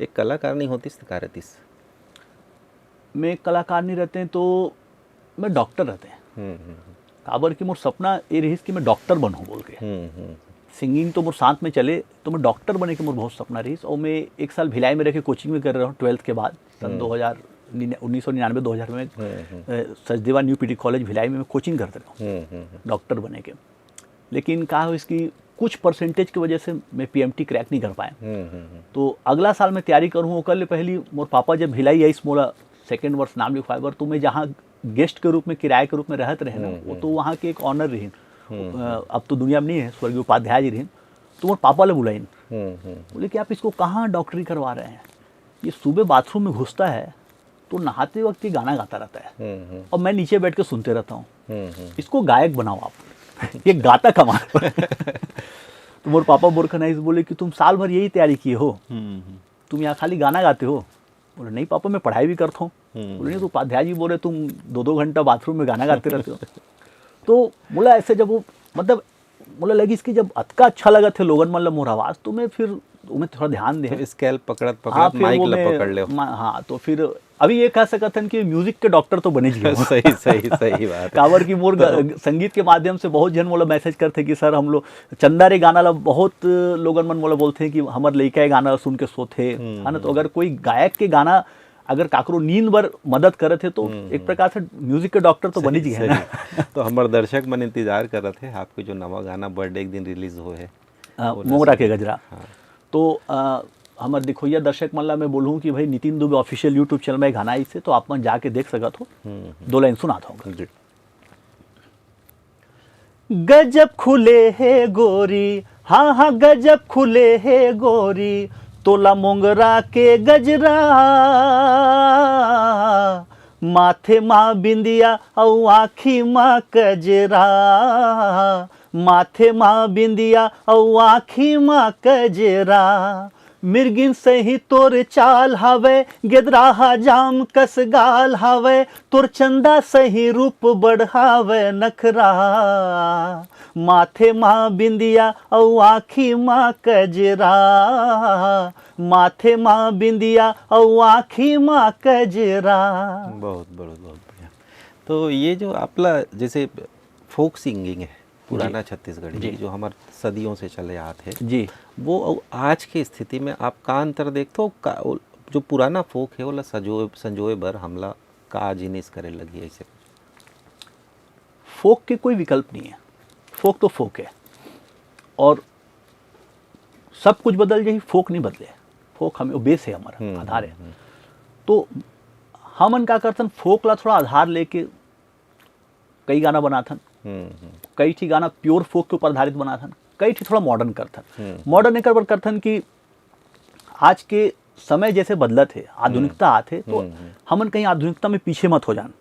एक कलाकार नहीं होतिस तो का रहतिस? मैं कलाकार नहीं रहते तो मैं डॉक्टर रहते। हम्म, हम्म, हम्म। काबर कि मोर सपना ये रहिस कि मैं डॉक्टर बनूं बोल के। हम्म, हम्म। सिंगिंग तो मोर साथ में चले, तो मैं डॉक्टर बने के मोर बहुत सपना रहिस। और मैं एक साल भिलाई में रह के कोचिंग भी कर रहा हूँ ट्वेल्थ के बाद, सन हम्म। दो हज़ार, निन्या-, उन्नीस सौ निन्यानवे दो हज़ार में, हम्म, हम्म। अ, Sachdeva new PD college Bhilai में मैं कोचिंग करते रहा हूँ हम्म, हम्म, हम्म। डॉक्टर बने के। लेकिन का हो इसकी कुछ परसेंटेज की वजह से मैं पीएमटी क्रैक नहीं कर पाया। हम्म, हम्म, हम्म। तो अगला साल मैं तैयारी करूँ, ओकर ले पहली मोर पापा जब भिलाई आइस मोला सेकंड वर्ष नाम लिखवाए बर, तो मैं जहाँ गेस्ट के रूप में, किराए के रूप में रहत रहे ना, हम्म, वो हम्म। तो वहाँ के एक ऑनर रहिन। हम्म, अ, हम्म। अब तो दुनिया में नहीं है, स्वर्गीय उपाध्याय जी रहिन। तो मोर पापा ले बुलाइन। हम्म, हम्म। बोले कि आप इसको कहाँ डॉक्टरी करवा रहे हैं? ये सुबह बाथरूम में घुसता है, तो नहाते वक्त ये गाना गाता रहता है। हम्म, हम्म। और मैं नीचे बैठ के सुनते रहता हूँ। हम्म, हम्म। इसको गायक बनाओ आप। ये गाता कमाल। तो मोर पापा मोर कना इस बोले कि तुम साल भर यही तैयारी किए हो, हम्म, हम्म। तुम यहाँ खाली गाना गाते हो। बोले, "नहीं पापा, मैं पढ़ाई भी करता हूँ।" हम्म। बोले, "नहीं, तो उपाध्याय जी बोले तुम दो दो घंटा बाथरूम में गाना गाते रहते हो।" तो मोला ऐसे जब वो, मतलब, मोला लगिस कि जब अतका अच्छा लगत हे लोगन मन ल मोर आवाज, तो मैं फिर ओमे थोड़ा ध्यान दे। तो स्केल पकड़त, हाँ, पकड़त फिर माइक वो ल मैं पकड़ ले। मा-, हाँ, तो फिर अभी ये कह सकत हन कि म्यूजिक के डॉक्टर तो बने जी हो। सही, सही, सही बात है। काबर कि मोर ग-, तो संगीत के माध्यम से बहुत झन मोला मैसेज करथे कि सर, हम लोग चंदा रे गाना ला बहुत लोगन मन मोला बोलथे कि हमर लइका ये गाना ला सुन के सोथे, हम्म, है ना? तो हम्म। अगर कोई गायक के गाना अगर काकरो नींद बर मदद करत हे, तो एक प्रकार से म्यूजिक के डॉक्टर तो बनी जी है ना। तो हमर दर्शक मन इंतजार करत हे आपके जो नवा गाना बर्थडे एक दिन रिलीज हो है। अ, मोंगरा के गजरा। तो अ, हमर देखोइया दर्शक मन ला मैं बोलूँ कि भाई, Nitin Dubey official YouTube channel में गाना आइसे, तो आप मन जाके देख सकत हो। दो लाइन सुनात हूँ। जी। गजब खुले हे गोरी, हाँ हाँ गजब खुले हे गोरी, तोला मोंगरा के गजरा, माथे मा बिंदिया अउ आँखी मा कजरा, माथे मा बिंदिया अउ आँखी मा कजरा। मिर्गिन सही तोर चाल हावय, गेदरा हा जाम कस गाल हावय, तोर चंदा सही रूप बढ़ावय नखरा। माथे मा बिंदिया अउ आँखी मा कजरा, माथे मा बिंदिया अउ आँखी मा कजरा। बहुत बहुत बहुत बढ़िया। तो ये जो आपला जैसे फोक सिंगिंग है, पुराना छत्तीसगढ़ी जो हमर सदियों से चले आत है, जी। वो अउ आज के स्थिति में आप का अंतर देखथो? का, जो पुराना फोक है, ओला सजो संजोए बर हमला का जिनिस करे लगी ऐसे? फोक के कोई विकल्प नहीं है, फोक तो फोक है और सब कुछ बदल जाही, फोक नहीं बदले। फोक हमें, वो बेस है हमारा, आधार है। तो हमन का करथन, फोक ला थोड़ा आधार लेके कई गाना बनाथन, कई ठी गाना प्योर फोक के ऊपर आधारित बनाथन, कई ठी थोड़ा मॉडर्न करथन। मॉडर्न एकर बर करथन कि आज के समय जैसे बदलत हे, आधुनिकता आत हे, तो हमन कहीं आधुनिकता में पीछे मत हो जान।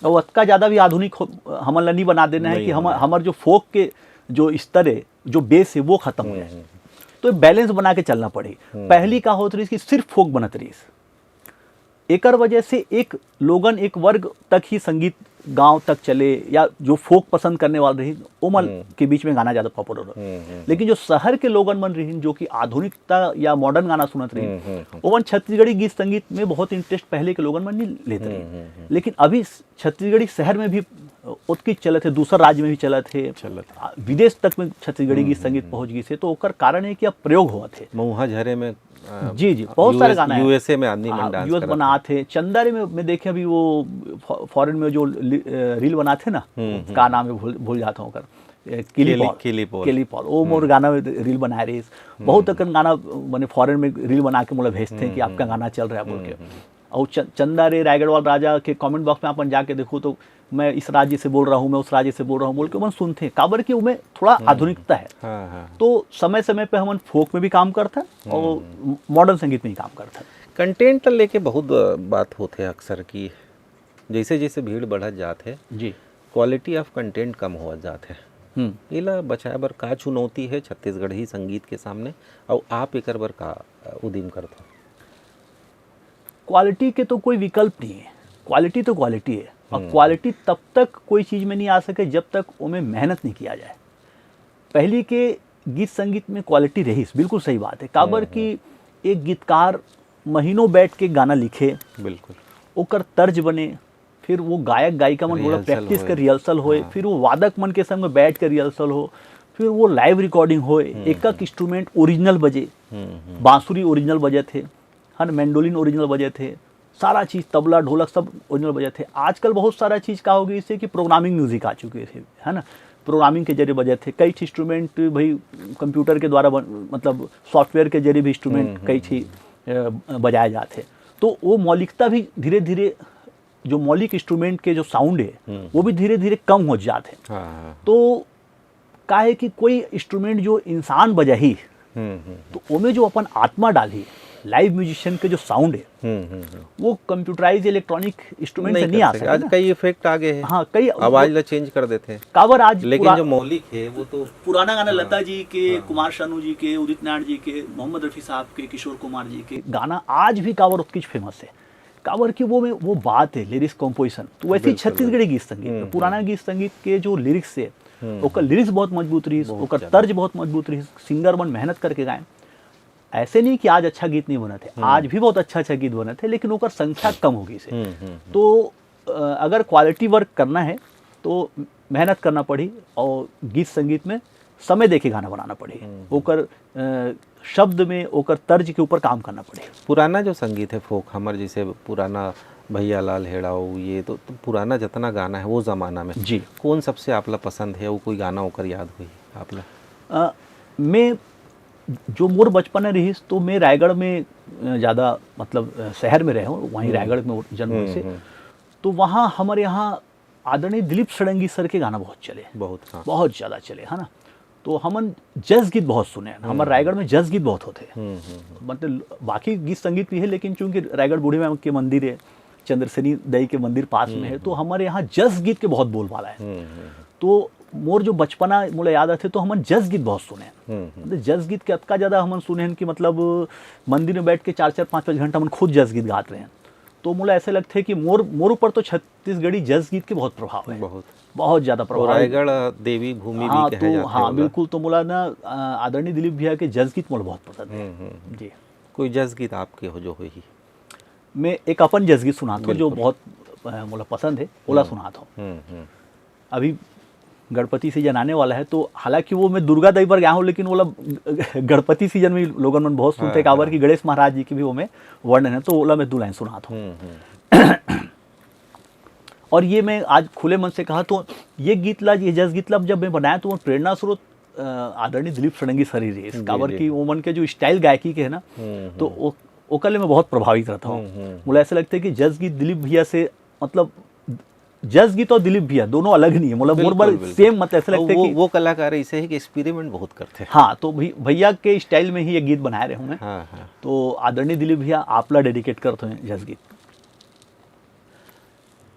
और अतका ज्यादा भी आधुनिक हो, हमन ला नहीं बना देना है कि हम, हमर जो फोक के जो स्तर है, जो बेस है, वो खत्म हो जाए। तो बैलेंस बना के चलना पड़ी। पहली का होत रहीस कि सिर्फ फोक बनत रहीस, एकर वजह से एक लोगन, एक वर्ग तक ही संगीत गांव तक चले, या जो फोक पसंद करने वाले रही, ओमन के बीच में गाना ज्यादा पॉपुलर हो। लेकिन जो शहर के लोगन मन रही, जो कि आधुनिकता या मॉडर्न गाना सुनत रही, ओमन छत्तीसगढ़ी गीत संगीत में बहुत इंटरेस्ट पहले के लोगन मन नहीं लेते रही। लेकिन अभी छत्तीसगढ़ी शहर में भी ओतकी चलत है, दूसरा राज्य में भी चलत है, चलत है। आ, विदेश तक में छत्तीसगढ़ी गीत संगीत पहुंच गई से, तो ओकर कारण है कि अब प्रयोग होत है। मऊहा झरे में, अ, जी, जी, बहुत सारे यूएस गाना है। यूएसए में आदमी हाँ, मन डांस यूएस करत बनात है। चंदा रे में मैं देखे अभी वो फॉ-, फॉरेन में जो लि-, अ, रील बनाते हैं ना, का नाम है, भूल, भूल जाता हूँ ओकर। ए, किली केली- पॉल। केली पॉल। केली पॉल। वो मोर गाना में रील बनाए रहीस। बहुत अकन गाना, माने फॉरेन में रील बना के मोला भेजते हैं कि आपका गाना चल रहा है बोल के। और च-, चंदा रे रायगढ़ वाला राजा के कमेंट बॉक्स में अपन जाके देखो तो, "मैं इस राज्य से बोल रहा हूँ, मैं उस राज्य से बोल रहा हूँ" बोल के ओमन सुनते हैं। काबर कि ओमे थोड़ा आधुनिकता है। हाँ, हाँ। तो समय समय पे हमन फोक में भी काम करथन और मॉडर्न संगीत में भी काम करथन। कंटेंट ल लेके बहुत बात होथे अक्सर कि जैसे जैसे भीड़ बढ़त जात है, जी। क्वालिटी ऑफ कंटेंट कम होत जात है। हम्म। एला बचाए बर का चुनौती है छत्तीसगढ़ी संगीत के सामने, और आप एकर बर का, अ, उदिम करथो? क्वालिटी के तो कोई विकल्प नहीं है, क्वालिटी तो क्वालिटी है। और क्वालिटी तब तक कोई चीज में नहीं आ सके जब तक ओमे मेहनत नहीं किया जाए। पहली के गीत संगीत में क्वालिटी रहीस, बिल्कुल सही बात है। काबर कि एक गीतकार महीनों बैठ के गाना लिखे, बिल्कुल। ओकर तर्ज बने, फिर वो गायक गायिका मन बोला रिहर्सल प्रैक्टिस होए। कर रिहर्सल होए, फिर वो वादक मन के संग में बैठ के रिहर्सल हो, फिर वो लाइव रिकॉर्डिंग होए, एक एक इंस्ट्रूमेंट ओरिजिनल बजे, बांसुरी ओरिजिनल बजे थे, है ना, मैंडोलिन ओरिजिनल बजे थे, सारा चीज, तबला, ढोलक सब ओरिजिनल बजे थे। आजकल बहुत सारा चीज का हो गई, इससे कि प्रोग्रामिंग म्यूजिक आ चुके थे, है ना, प्रोग्रामिंग के जरिए बजे थे। कई इंस्ट्रूमेंट भाई कंप्यूटर के द्वारा बन, मतलब सॉफ्टवेयर के जरिए भी इंस्ट्रूमेंट कई चीज अ, बजाए जाते। तो वो मौलिकता भी धीरे धीरे, जो मौलिक इंस्ट्रूमेंट के जो साउंड है, वो भी धीरे धीरे कम हो जाते हैं। हाँ, हाँ। तो का है कि कोई इंस्ट्रूमेंट जो इंसान बजाही, हम्म, हम्म, तो ओमे जो अपन आत्मा डाली, लाइव म्यूजिशियन के जो साउंड है, हम्म, हम्म, हम्म। वो कंप्यूटराइज इलेक्ट्रॉनिक इंस्ट्रूमेंट से नहीं कर आ सके। सके आज ना। कई इफेक्ट आ गए हैं। हाँ, कई आवाज ला चेंज कर देते हैं। काबर आज लेकिन पुरा-, जो मौलिक है वो तो पुराना गाना लता जी के, कुमार शानू जी के, उदित नारायण जी के, मोहम्मद रफी साहब के, किशोर कुमार जी के गाना आज भी काबर उतकीच फेमस है। काबर कि वो में वो बात है, लिरिक्स, कंपोजिशन। तो वैसे ही बिल्कुल, छत्तीसगढ़ी गीत संगीत में, पुराना गीत संगीत के जो लिरिक्स है, ओकर लिरिक्स बहुत मजबूत रही, ओकर तर्ज बहुत मजबूत रही, सिंगर मन मेहनत करके गाए। ऐसे नहीं कि आज अच्छा गीत नहीं बनत है, आज भी बहुत अच्छा अच्छा गीत बनत है, लेकिन ओकर संख्या कम हो गई से। हम्म, हम्म, तो अ, अगर क्वालिटी वर्क करना है तो मेहनत करना पड़ी और गीत संगीत में समय देके गाना बनाना पड़ही। ओकर अ, शब्द में, ओकर तर्ज के ऊपर काम करना पड़ही। पुराना जो संगीत है, फोक, हमर जैसे पुराना भैया लाल हेड़ाओ, ये तो, तो पुराना जितना गाना है वो जमाना में, जी। कौन सबसे आपला पसंद है, वो कोई गाना ओकर याद हुई आपला? अ, मैं जो मोर बचपन में रहिस, तो मैं रायगढ़ में अ, ज़्यादा, मतलब अ, शहर में रहे हूँ, वहीं रायगढ़ में जन्म से। तो वहाँ हमारे यहाँ आदरणीय दिलीप षडंगी सर के गाना बहुत चले, बहुत, हाँ। बहुत ज़्यादा चले, है ना। तो हमन जस गीत बहुत सुने हैं, हमारे रायगढ़ में जस गीत बहुत होते हैं। मतलब बाकी गीत संगीत भी है, लेकिन चूंकि रायगढ़ बूढ़ी माई के मंदिर है, चंद्रसेनी दई के मंदिर पास में है, तो हमारे यहाँ जस गीत के बहुत बोलबाला है। तो मोर जो बचपना मोला याद आथे, तो हमन जस गीत बहुत सुने हैं। मतलब जस गीत के अतका ज़्यादा हमन सुने हैं कि मतलब मंदिर में बैठ के चार चार पाँच पाँच घंटा हमन खुद जस गीत गात रहे हैं। तो मोला ऐसे लगथे कि मोर मोर ऊपर तो छत्तीसगढ़ी जस गीत के बहुत प्रभाव है, बहुत। बहुत ज़्यादा प्रभाव है। रायगढ़ देवी भूमि हाँ, भी कहे तो जाथे हाँ ओला। बिल्कुल। तो मोला ना अ, आदरणीय दिलीप भैया के जस गीत मोला बहुत पसंद है। हम्म, हम्म। जी। कोई जस गीत आपके हो जो होही? मैं एक अपन जस गीत सुनाता हूँ जो बिल्कुल। बहुत अ, मोला पसंद है, ओला सुनाता हूँ। हम्म, हम्म। अभी गणपति सीजन आने वाला है, तो हालांकि वो मैं दुर्गा दई पर गया हूँ, लेकिन ओला गणपति सीजन में लोगन मन बहुत सुनते हैं, हाँ, काबर हाँ। कि गणेश महाराज जी के भी वो में वर्णन है, तो ओला मैं दो लाइन सुनाता हूँ। हम्म, हम्म। और ये मैं आज खुले मन से कहा, तो ये गीत ला, ये जस गीत ला जब मैं बनाया, तो वो प्रेरणा स्रोत अ, आदरणीय दिलीप षडंगी सर ही रहिस, काबर जी। कि ओमन के जो स्टाइल गायकी के है ना, हम्म, तो ओ, ओकर ले मैं बहुत प्रभावित रहता हूँ। हम्म, हम्म। मोला ऐसा लगता है कि जस गीत दिलीप भैया से, मतलब जस गीत और दिलीप भैया दोनों अलग नहीं है, मतलब मोर बिल्कुल, बार बिल्कुल। सेम, मतलब ऐसा और लगता है वो कि वो कलाकार ऐसे है कि एक्सपेरिमेंट बहुत करते हैं। हाँ, तो भी भैया के स्टाइल में ही ये गीत बनाए रहे हूँ मैं। हाँ, हाँ। तो आदरणीय दिलीप भैया, आपला डेडिकेट करते हैं जस गीत।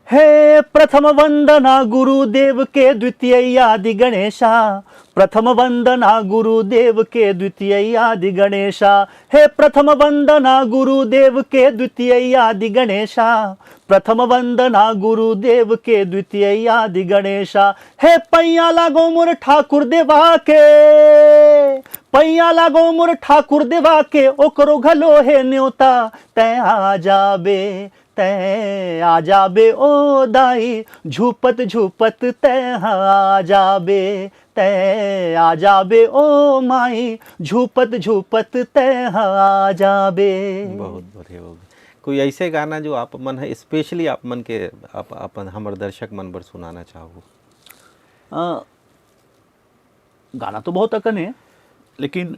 हे प्रथम वंदना गुरुदेव के, द्वितीय आदि गणेशा। प्रथम वंदना गुरुदेव के, द्वितीय आदि गणेशा। हे प्रथम वंदना गुरुदेव के, द्वितीय आदि गणेशा। प्रथम वंदना गुरुदेव के, द्वितीय आदि गणेशा। हे पैया लागो मोर ठाकुर देवा के, पैया लागो मोर ठाकुर देवा के, ओकरो घलो हे न्योता। तै आ जाबे, तै आ जाबे ओ दाई, झूपत झूपत तै आ जाबे। तै आ जाबे ओ माई, झूपत झूपत तै आ जाबे। बहुत बढ़िया, बहुत बढ़िया। कोई ऐसे गाना जो आप मन है, स्पेशली आप मन के, आप अपन हमर दर्शक मन बर सुनाना चाहो? अ, गाना तो बहुत अकन है, लेकिन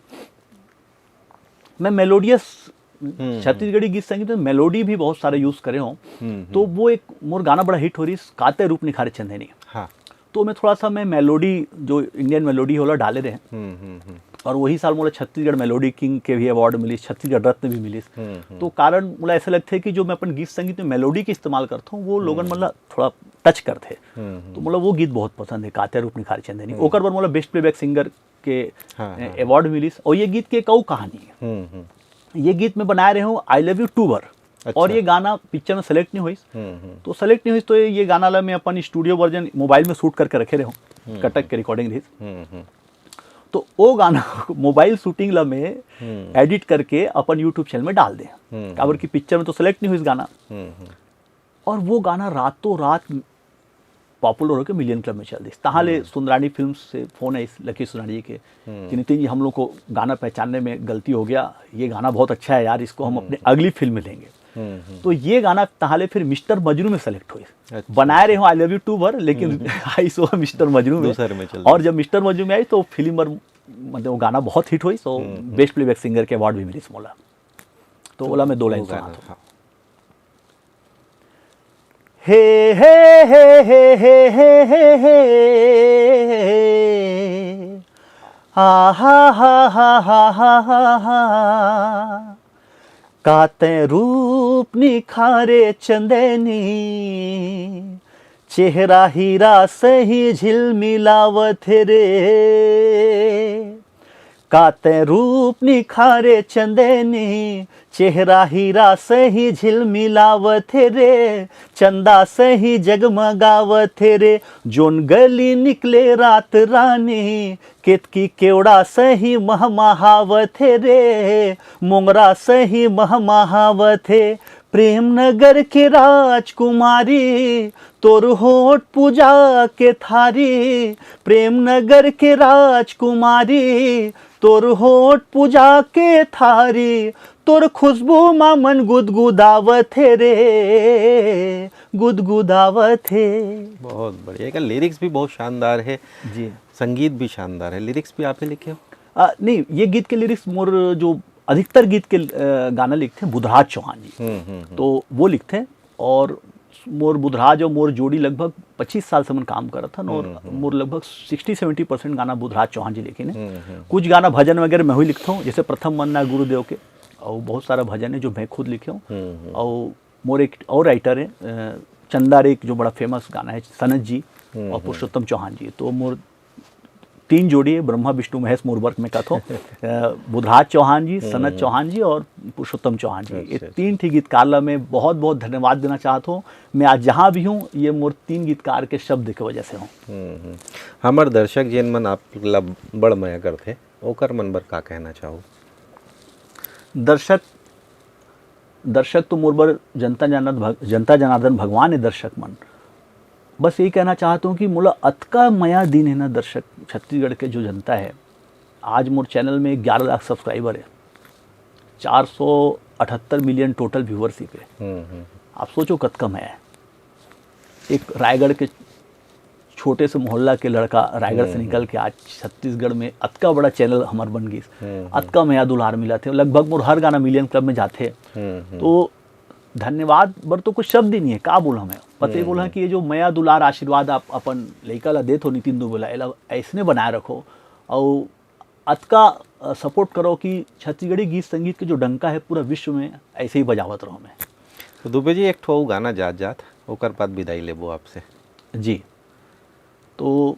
मैं मेलोडियस, छत्तीसगढ़ी गीत संगीत में मेलोडी भी बहुत सारे यूज करे हों। हम्म, तो वो एक मोर गाना बड़ा हिट हो रहिस, काते रूप निखारे चंदेनी। हाँ। तो मैं थोड़ा सा, मैं मेलोडी, जो इंडियन मेलोडी होला, डाले रहे। हम्म, हम्म, हम्म। और वही साल मोला छत्तीसगढ़ मेलोडी किंग के भी अवार्ड मिलिस, छत्तीसगढ़ रत्न भी मिलिस। हम्म, हम्म। तो कारण मोला ऐसा लगता है कि जो मैं अपन गीत संगीत में मेलोडी के इस्तेमाल करता हूँ, वो लोगन मन ला थोड़ा टच करथे। हम्म, हम्म। तो मोला वो गीत बहुत पसंद है, काते रूप निखारे चंदेनी। ओकर बर मोला बेस्ट प्लेबैक सिंगर के हाँ, हाँ। अवार्ड मिलिस। और ये गीत के कऊ कहानी है। हम्म, हम्म। ये गीत मैं बनाए रहे हूँ आई लव यू टू वर। अच्छा। और ये गाना पिक्चर में सेलेक्ट नहीं होइस। हम्म, हम्म। तो सेलेक्ट नहीं होइस, तो ये, ये गाना ला मैं अपन स्टूडियो वर्जन मोबाइल में शूट करके रखे रहे हूँ। कटक के रिकॉर्डिंग रहिस। हम्म, हम्म। तो वो गाना मोबाइल शूटिंग ला मैं एडिट करके अपन यूट्यूब चैनल में डाल दे। हम्म। काबर कि पिक्चर में तो सेलेक्ट नहीं होइस गाना। हम्म, हम्म। और वो गाना रातों रात पॉपुलर होकर मिलियन क्लब में चल दिस। तहाँ ले सुंदरानी फिल्म से फोन आइस लकी सुंदरानी जी के कि नितिन जी, हम लोग को गाना पहचानने में गलती हो गया, ये गाना बहुत अच्छा है यार, इसको हम अपने अगली फिल्म में लेंगे। हम्म, हम्म। तो ये गाना तहाँ ले फिर मिस्टर मजनू में सेलेक्ट हुई। अच्छा। बनाए रहे हो आई लव यू टू वर, लेकिन आई सो मिस्टर मजनू में। दूसरे में चल और जब मिस्टर मजनू में आई तो फिल्म बर, मतलब वो गाना बहुत हिट हुई, तो बेस्ट प्लेबैक सिंगर के अवार्ड भी मिलिस मोला। तो ओला मैं दो लाइन वो गाना, सुनाता हूँ। हाँ। हे हे हे हे हे हे हे हे। आ हा हा हा हा हा हा हा। काते रूप निखारे चंदेनी, चेहरा हीरा सही झिलमिलावत रे। काते रूप निखारे चंदेनी, चेहरा हीरा सही झिलमिलावत रे। चंदा सही जगमगावत रे। जोन गली निकले रात रानी, केतकी केवड़ा सही महमहावत रे। मोंगरा सही महमहावत रे। प्रेम नगर के राजकुमारी, तोर होठ पूजा के थारी, प्रेम नगर के राजकुमारी, तोर होठ पूजा के थारी, तोर खुशबू मा मन गुदगुदावत हे रे, गुदगुदावत हे। बहुत बढ़िया। एकर लिरिक्स भी बहुत शानदार है, जी। संगीत भी शानदार है। लिरिक्स भी आप ही लिखे हो? आ, नहीं, ये गीत के लिरिक्स मोर जो अधिकतर गीत के, अ, गाना लिखथे बुधराज चौहान जी। हम्म, हम्म, हम्म। तो वो लिखथे और मोर बुधराज और मोर जोड़ी लगभग पच्चीस साल से मन काम करत हन और हम्म, हम्म। मोर लगभग सिक्सटी सेवेंटी परसेंट गाना बुधराज चौहान जी लिखे ने। हम्म, हम्म। कुछ गाना भजन वगैरह मैं ही लिखता हूँ, जैसे प्रथम वंदना गुरुदेव के, और बहुत सारा भजन है जो मैं खुद लिखे हूँ। हम्म, हम्म। और मोर एक और राइटर है, अ, चंदा रे, एक जो बड़ा फेमस गाना है सनत जी हम्म, और हम्म। पुरुषोत्तम चौहान जी, तो मोर तीन जोड़ी है, ब्रह्मा विष्णु महेश मोर वर्क में कथो। अ, बुधराज चौहान जी, सनत हम्म। चौहान जी और पुरुषोत्तम चौहान जी, ये अच्छा, अच्छा। तीन ठी गीतकार ला मैं बहुत बहुत धन्यवाद देना चाहत हूँ। मैं आज जहाँ भी हूँ, ये मोर तीन गीतकार के शब्द के वजह से हूँ। हम्म, हम्म। हमर दर्शक जेन मन आप ला बड़ मया करथे, ओकर मन बर का कहना चाहो? दर्शक, दर्शक तो मोर बर जनता जनार्दन भग-, जनता जनार्दन भगवान है दर्शक मन। बस यही कहना चाहता हूँ कि मोला अतका मया दिन है ना दर्शक, छत्तीसगढ़ के जो जनता है, आज मोर चैनल में ग्यारह लाख सब्सक्राइबर है, चार सौ अठहत्तर मिलियन टोटल व्यूअरशिप है। हम्म, हम्म। आप सोचो कतका मया है। एक रायगढ़ के छोटे से मोहल्ला के लड़का रायगढ़ से हम्म, निकल हम्म। के आज छत्तीसगढ़ में अतका बड़ा चैनल हमर बन गिस, हम्म, हम्म। अतका मया दुलार मिलत हे, लगभग मोर हर गाना मिलियन क्लब में जाथे। हम्म, हम्म। तो धन्यवाद बर तो कुछ शब्द ही नहीं है, का बोला मैं? पता ही हम्म, बोला हम्म। कि ये जो मया दुलार आशीर्वाद आप अपन लइका ला देत हो नितिन दुबे ला, एला ऐसने बनाए रखो। और अतका, अ, सपोर्ट करो कि छत्तीसगढ़ी गीत संगीत के जो डंका है पूरा विश्व में ऐसे ही बजावत रहो मैं। तो दुबे जी, एक ठो अउ गाना जात जात, ओकर बाद विदाई लेबो आपसे। जी, तो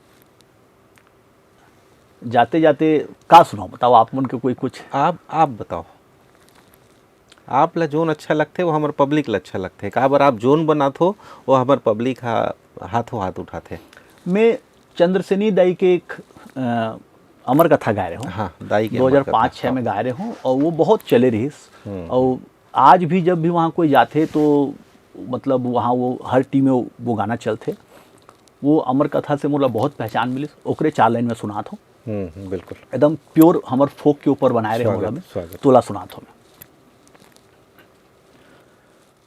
जाते जाते का सुनाओ, बताओ आप मन के कोई कुछ? आप, आप बताओ, आप ला जोन अच्छा लगथे, वो हमर पब्लिक ला अच्छा लगथे। काबर आप जोन बनात हो, वो हमर पब्लिक हा, हाथों हाथ उठाथे। मैं चंद्रसेनी दाई के एक, अ, अमर कथा गाए रहे हूँ। हाँ, दाई के अमर कथा। दो हज़ार पाँच छः हाँ। में गाए रहे हूँ और वो बहुत चले रहिस। हम्म। और आज भी जब भी वहाँ कोई जाथे तो मतलब वहाँ वो हर टीम में वो गाना चलथे। वो अमर कथा से मोला बहुत पहचान मिलिस, ओकरे चार लाइन में सुनात हूँ। हम्म, हम्म, बिल्कुल। एकदम प्योर हमर फोक के ऊपर बनाए रहे स्वागत, मोला में। स्वागत। तोला सुनात हूँ मैं।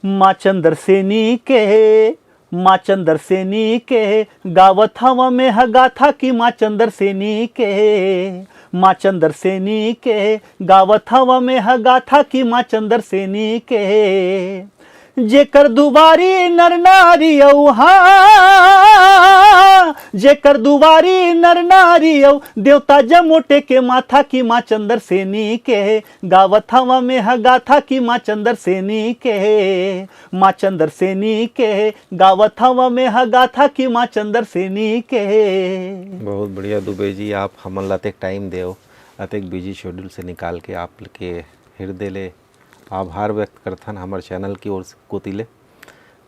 माँ चंद्रसेनी के, माँ चंद्रसेनी के, गावत हवा में ह गाथा की माँ चंद्रसेनी के, माँ चंद्रसेनी के, गावत हवा में ह गाथा की माँ चंद्रसेनी के। जेकर दुबारी नर नारी अउ हाँ, जेकर दुबारी नर नारी अउ देवता जमोटे के माथा की माँ चंद्रसेनी के, गावत हवा में ह गाथा की माँ चंद्रसेनी के, माँ चंद्रसेनी के, गावत हवा में ह गाथा की माँ चंद्रसेनी के। बहुत बढ़िया दुबे जी, आप हमन ला अतेक टाइम देव, अतेक बिजी शेड्यूल से निकाल के आप के हृदय ले आभार व्यक्त करथन हमर चैनल की ओर से, कोति ले।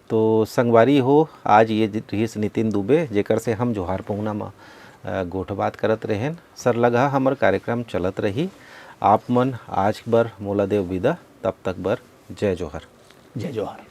तो संगवारी हो, आज ये ज-, रिहिस नितिन दुबे, जेकर से हम जोहार पहुना म, अ, गोठ बात करत रहेन। सरलगहा हमर कार्यक्रम चलत रही। आप मन आज बर मोला देव विदा, तब तक बर जय जोहार। जय जोहार।